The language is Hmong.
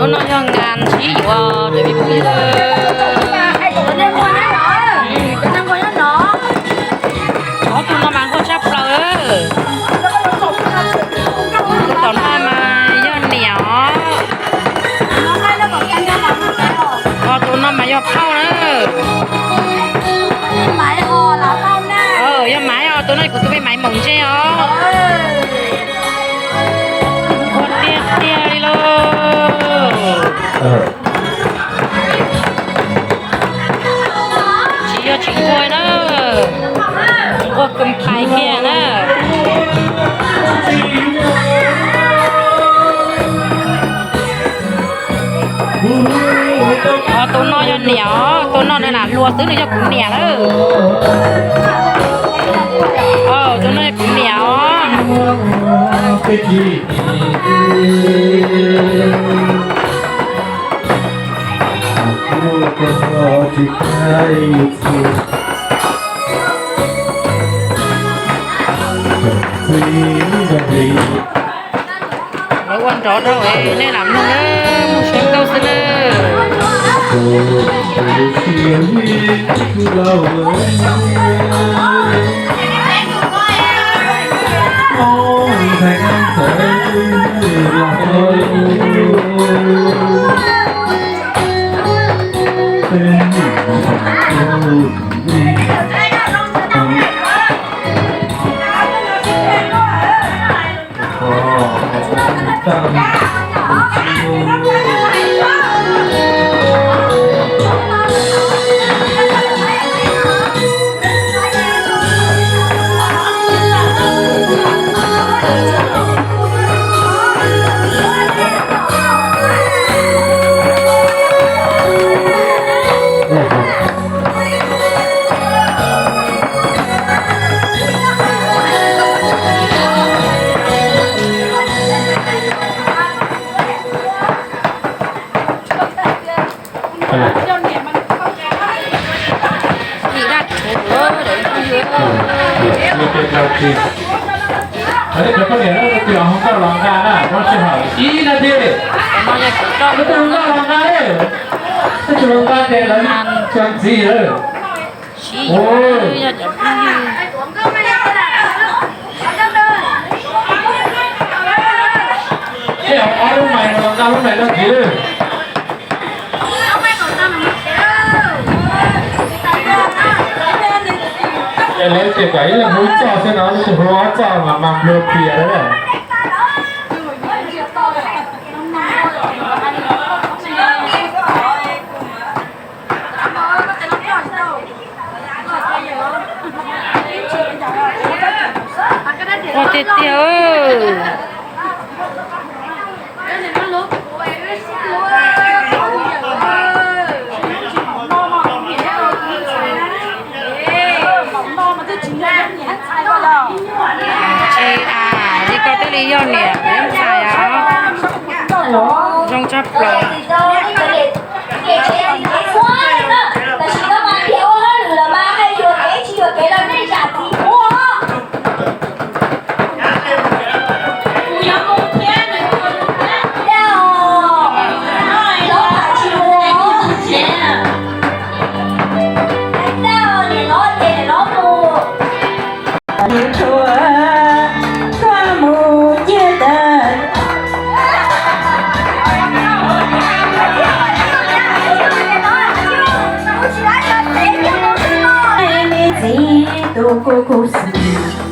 No yog nas ntsib yuav cov me phooj ywg. Ob tug no mas nquag tshaj plaws. Tus tom no mas yog niam os. Ho tus no mas yog phauj na. Yog Maiv os, tus no kuv tus me Maiv Moos Ntsej os. Nquag tiag tiag li lauj. Tsis yog tsis nquag na, nquag kawg pais kiag na. Ho tus no yog niam os, tus no nws lam hluas xwb, nws yog kuv niam lawm. Tus no yog kuv niam os. Lawv ua nrov rau nej lam mloog na, mloog zoo nkauj xwb na. Ib nab thib, tus tus los nqa, tus tus los nqa ces lawv tso ntxiv lawm. Sib yuav yog cov phooj ywg. Ob lub mais los nqa lub mais tso ntxiv. Es lawv ces kom ib leeg hu ib txoj xwb no, lub tus hu ob txoj mas mas nplua pias lawm. Ua tiag tiag. Tsis, li ko twb li yog niam ntxhais os. Zoo tshaj plaws. Txiv tus kuj kuj xwm.